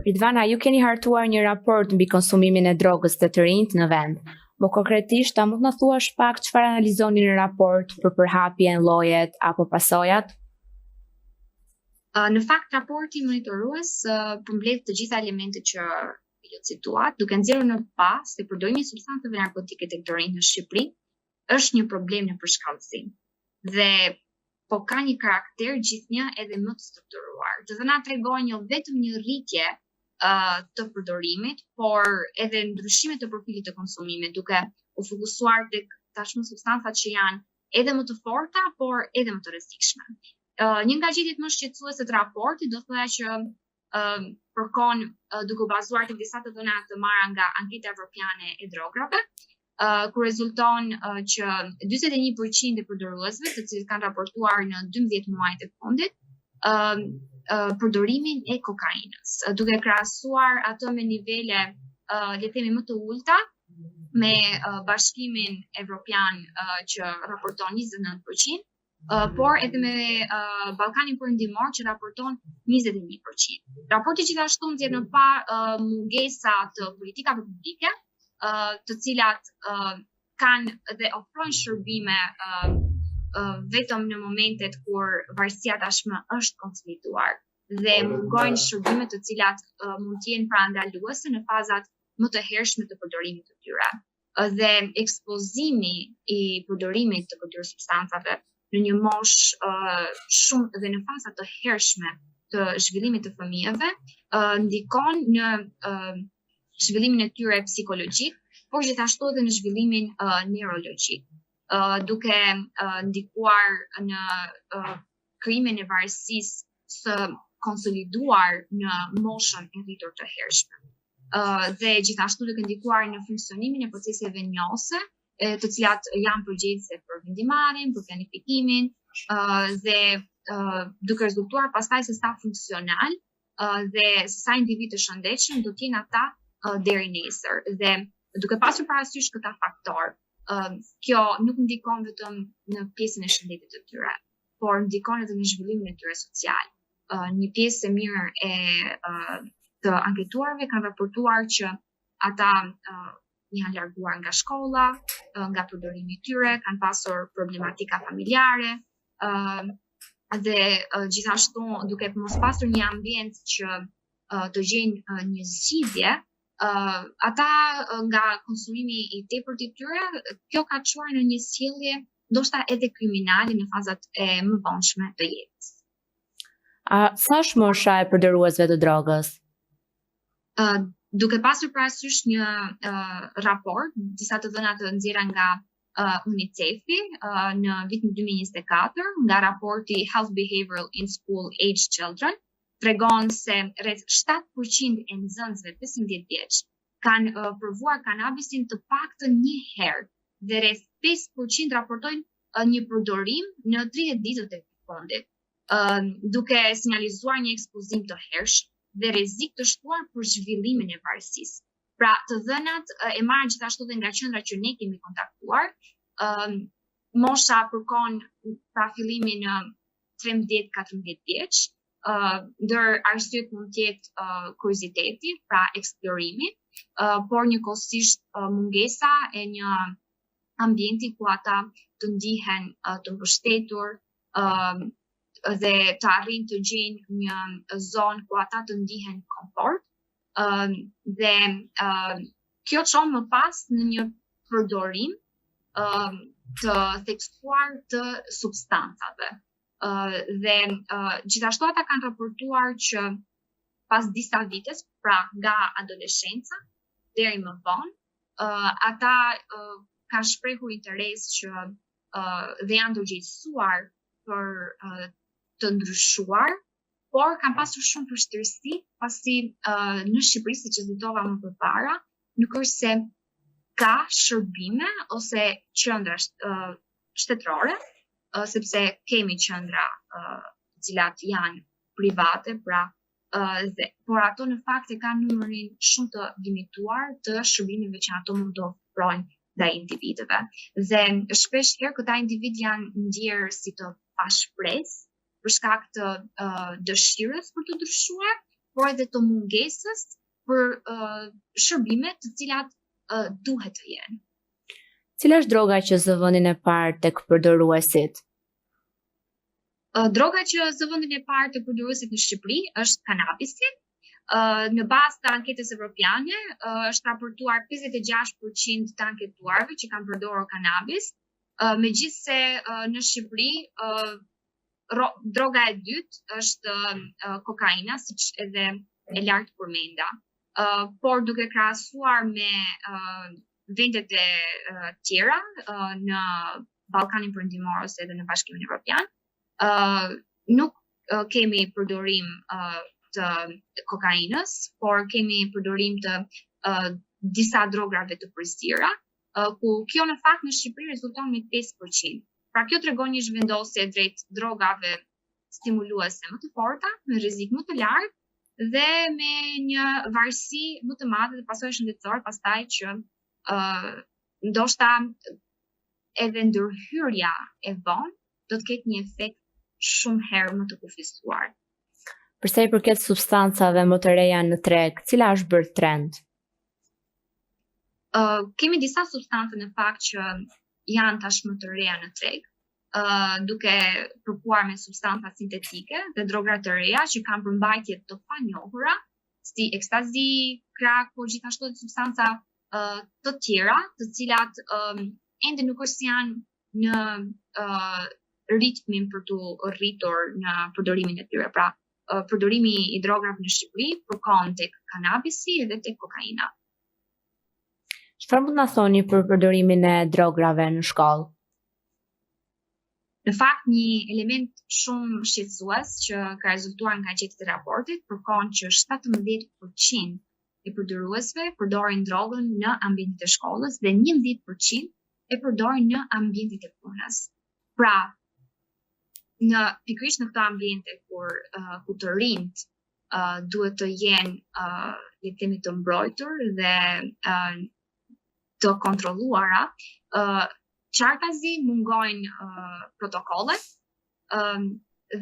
Ridvana, ju keni hartuar një raport mbi konsumimin e drogës te të rinjtë në vend. Më konkretisht, a mund të na thuash pak çfarë analizoni në raport për përhapjen, llojet apo pasojat? Në fakt, raporti monitorues përmbledh të gjitha elementet që ju cituat, duke nxjerrë në pah se përdorimi i substancave narkotike tek të rinjtë në Shqipëri është një problem në përshkallëzim. Dhe po ka një karakter gjithnjë edhe më të strukturuar. Të dhënat tregojnë jo vetëm një rritje uh, të përdorimit, por edhe ndryshime të profilit të konsumimit, duke u fokusuar tek tashmë substancat që janë edhe më të forta, por edhe më të rrezikshme. Uh, një nga gjetjet më shqetësuese të raportit do thoja që uh, përkon uh, duke u bazuar tek disa të dhëna të marra nga anketa evropiane e drograve, uh, ku rezulton uh, që 41% e përdoruesve, të cilët kanë raportuar në 12 muajt e fundit, uh, uh, përdorimin e kokainës, uh, duke krahasuar atë me nivele uh, le të themi më të ulta me uh, Bashkimin Evropian uh, që raporton 29%, uh, por edhe me uh, Ballkanin Perëndimor që raporton 21%. Raporti gjithashtu nxjerr në pah uh, mungesa të politikave publike, uh, të cilat uh, kanë dhe ofrojnë shërbime uh, uh, vetëm në momentet kur varësia tashmë është konsoliduar dhe mungojnë shërbime të cilat uh, mund të jenë parandaluese në fazat më të hershme të përdorimit të tyre. dhe ekspozimi i përdorimit të këtyre substancave në një moshë uh, shumë dhe në faza të hershme të zhvillimit të fëmijëve, uh, ndikon në uh, zhvillimin e tyre psikologjik, por gjithashtu edhe në zhvillimin uh, neurologjik, uh, duke uh, ndikuar në uh, krijimin e varësisë së konsoliduar në moshën e rritur të hershme. Uh, dhe gjithashtu duke ndikuar në funksionimin e proceseve njohëse, e, të cilat janë përgjegjëse për vendimmarrjen, për planifikimin, uh, dhe uh, duke rezultuar pastaj se sa funksional uh, dhe se sa individë të shëndetshëm do të jenë ata uh, deri nesër. Dhe duke pasur parasysh këta faktorë, uh, kjo nuk ndikon vetëm në pjesën e shëndetit të tyre, por ndikon edhe në zhvillimin e tyre social. Uh, një pjesë e mirë e uh, të anketuarve kanë raportuar që ata uh, janë larguar nga shkolla, uh, nga përdorimi i tyre, kanë pasur problematika familjare, uh, dhe uh, gjithashtu duke mos pasur një ambient që uh, të gjejnë uh, një zgjidhje, uh, ata uh, nga konsumimi i tepërt i tyre, kjo ka çuar në një sjellje ndoshta edhe kriminale në fazat e më vonshme të jetës. A sa është mosha e përdoruesve të drogës? Uh, duke pasur parasysh një uh, raport, disa të dhëna të nxjerra nga uh, UNICEF-i uh, në vitin 2024, nga raporti Health Behavior in School Age Children, tregon se rreth 7% e nxënësve 15 vjeç kanë uh, provuar kanabisin të paktën një herë dhe rreth 5% raportojnë uh, një përdorim në 30 ditët e fundit, uh, duke sinjalizuar një ekspozim të hershëm dhe rrezik të shtuar për zhvillimin e varësisë. Pra, të dhënat e marra gjithashtu dhe nga qendra që ne kemi kontaktuar, ë mosha përkon pra fillimi në 13-14 vjeç, uh, ndër arsyet mund të jetë uh, kurioziteti, pra eksplorimi, uh, por njëkohësisht uh, mungesa e një ambienti ku ata të ndihen uh, të mbështetur uh, dhe të arrijnë të gjejnë një zonë ku ata të ndihen komfort uh, dhe uh, kjo çon më pas në një përdorim uh, të theksuar të substancave. Uh, dhe uh, gjithashtu ata kanë raportuar që pas disa vitesh, pra nga adoleshenca deri më vonë, uh, ata uh, kanë shprehur interes që uh, dhe janë ndërgjegjësuar për uh, të ndryshuar, por kanë pasur shumë vështirësi, pasi uh, në Shqipëri, siç e citova më përpara, nuk është se ka shërbime ose qendra uh, shtetërore sepse kemi qendra të cilat janë private, pra dhe por ato në fakt e kanë numrin shumë të limituar të shërbimeve që ato mund të ofrojnë ndaj individëve. Dhe shpesh herë këta individë janë ndjerë si të pashpresë për shkak të uh, dëshirës për të ndryshuar, por edhe të mungesës për uh, shërbime të cilat uh, duhet të jenë. Cila është droga që zë vendin e parë tek përdoruesit? Uh, droga që zë vendin e parë te përdoruesit në Shqipëri është kanabisi. Uh, në bazë të anketës evropiane, uh, është raportuar 56% të anketuarve që kanë përdorur kanabis, uh, megjithëse uh, në Shqipëri uh, droga e dytë është uh, kokaina, siç edhe e lartpërmenda. Uh, por duke krahasuar me uh, vendet e uh, tjera uh, në Ballkanin Perëndimor ose edhe në Bashkimin Evropian, uh, nuk uh, kemi përdorim uh, të kokainës, por kemi përdorim të uh, disa drograve të përziera, uh, ku kjo në fakt në Shqipëri rezulton me 5%. Pra kjo tregon një zhvendosje drejt drogave stimuluese më të forta, me rrezik më të lartë dhe me një varësi më të madhe dhe pasoja shëndetësore pastaj që ë uh, ndoshta edhe ndërhyrja e vonë do të ketë një efekt shumë herë më të kufizuar. Për sa i përket substancave më të reja në treg, cila është bërë trend? Uh, kemi disa substanca në fakt që janë tashmë të reja në treg, uh, duke përkuar me substanca sintetike dhe drogra të reja që kanë përmbajtje të panjohura, si ekstazi, crack, por gjithashtu edhe substanca uh, të tjera, të cilat um, ende nuk është se janë në uh, ritmin për t'u rritur në përdorimin e tyre. Pra, uh, përdorimi i drograve në Shqipëri përkon tek kanabisi dhe tek kokaina. Çfarë mund të na thoni për përdorimin e drograve në shkollë? Në fakt, një element shumë shqetësues që ka rezultuar nga gjetjet e raportit përkon që 17% e përdoruesve përdorin drogën në ambientet e shkollës dhe 11% e përdorin në ambientet e punës. Pra, në pikërisht në këto ambiente kur uh, ku të rinjtë uh, duhet të jenë uh, le të themi të mbrojtur dhe uh, të kontrolluara, uh, qartazi mungojnë uh, protokollet uh,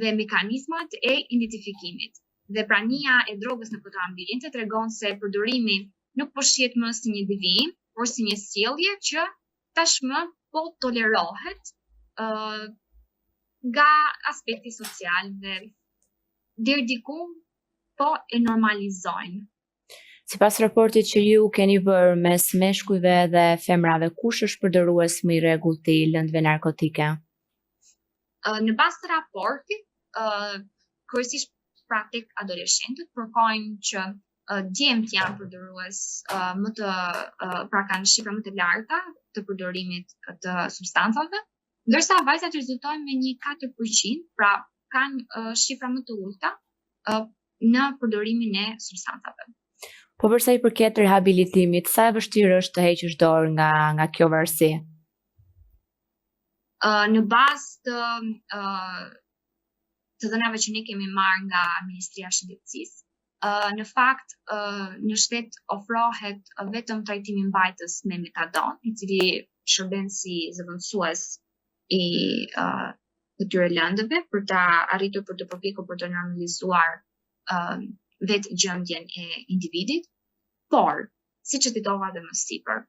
dhe mekanizmat e identifikimit. Dhe prania e drogës në këto ambiente tregon se përdorimi nuk po shihet më si një devijim, por si një sjellje që tashmë po tolerohet uh, nga aspekti social dhe deri diku po e normalizojnë. Sipas raportit që ju keni bërë mes meshkujve dhe femrave, kush është përdorues më i rregullt i lëndëve narkotike? Në bazë të raportit, kryesisht pra tek adoleshentët përkojnë që djemtë janë përdorues më të pra kanë shifra më të larta të përdorimit të substancave, ndërsa vajzat rezultojnë me një 4%, pra kanë shifra më të ulëta në përdorimin e substancave. Po për sa i përket rehabilitimit, sa e vështirë është të heqësh dorë nga nga kjo varësi? Uh, në bazë të uh, të dhënave që ne kemi marrë nga Ministria e Shëndetësisë, uh, në fakt uh, në shtet ofrohet vetëm trajtimi mbajtës me metadon, i cili shërben si zëvendësues i uh, këtyre lëndëve për ta arritur për të përpjekur për të normalizuar uh, vetë gjendjen e individit. Por, siç e citova edhe më sipër,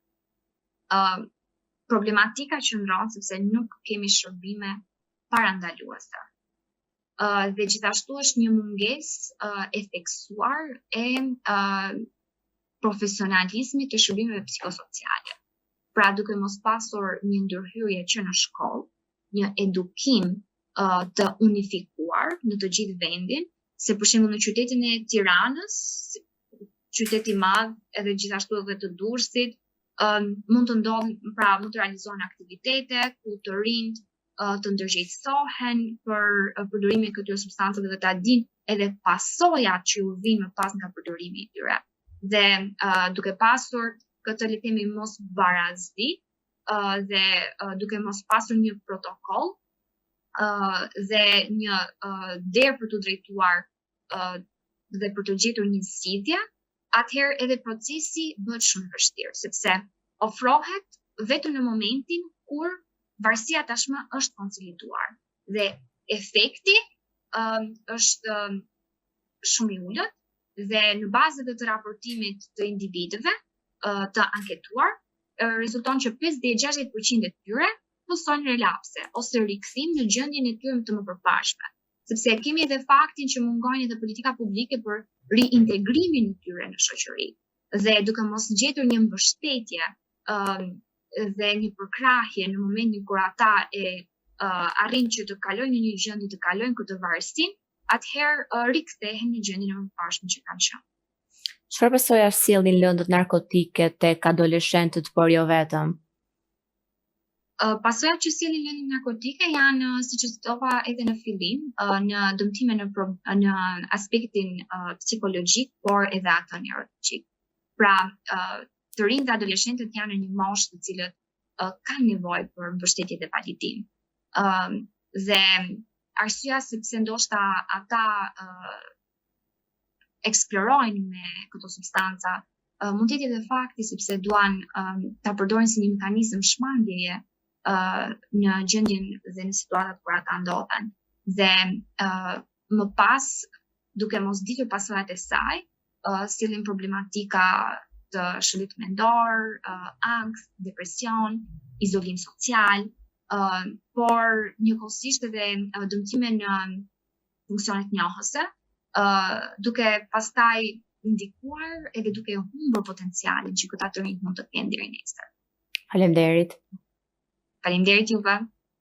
uh, problematika qëndron sepse nuk kemi shërbime parandaluese. Uh, dhe gjithashtu është një mungesë uh, e theksuar e uh, profesionalizmit të shërbimeve psikosociale. Pra duke mos pasur një ndërhyrje që në shkollë, një edukim uh, të unifikuar në të gjithë vendin, se për shembull në qytetin e Tiranës, qytet i madh, edhe gjithashtu edhe të Durrësit, um, mund të ndodhin, pra mund të realizohen aktivitete ku të rinjtë të ndërgjegjësohen për përdorimin e këtyre substancave dhe ta dinë edhe pasojat që ju vijnë më pas nga përdorimi i tyre. Dhe uh, duke pasur këtë le të themi mosbarazi uh, dhe uh, duke mos pasur një protokoll uh, dhe një uh, derë për t'u drejtuar uh, dhe për të gjetur një zgjidhje, atëherë edhe procesi bëhet shumë i vështirë, sepse ofrohet vetëm në momentin kur varësia tashmë është konsoliduar dhe efekti um, është um, shumë i ulët Dhe në bazë edhe të raportimit të individëve të anketuar, rezulton që 50-60% e tyre pësojnë relapse ose rikthim në gjendjen e tyre të mëpërparshme. Sepse kemi edhe faktin që mungojnë edhe politika publike për riintegrimin e tyre në shoqëri dhe duke mos gjetur një mbështetje um, dhe një përkrahje në momentin kur ata e uh, arrijnë që të kalojnë në një gjendje të kalojnë këtë varësi, atëherë uh, rikthehen në gjendjen e mëparshme që kanë qenë. Çfarë pasoja sjellin lëndët narkotike tek adoleshentët, por jo vetëm? Pasojat që sjellin lëndët narkotike janë, siç e citova edhe në fillim, në dëmtime në në aspektin psikologjik, por edhe atë neurologjik. Pra, të rinjtë dhe adoleshentët janë në një moshë të cilët kanë nevojë për mbështetje dhe validim. Ëm dhe arsyeja sepse ndoshta ata eksplorojnë me këto substanca uh, mund të jetë edhe fakti sepse duan um, ta përdorin si një mekanizëm shmangjeje uh, në gjendjen dhe në situatat kur ata ndodhen. Dhe uh, më pas, duke mos ditur pasojat e saj, uh, sjellin problematika të shëndetit mendor, uh, ankth, depresion, izolim social, uh, por njëkohësisht edhe uh, dëmtime në funksionet njohëse, uh, duke pastaj ndikuar edhe duke humbur potencialin që këta të rinj mund të kenë deri nesër. Faleminderit. Faleminderit juve.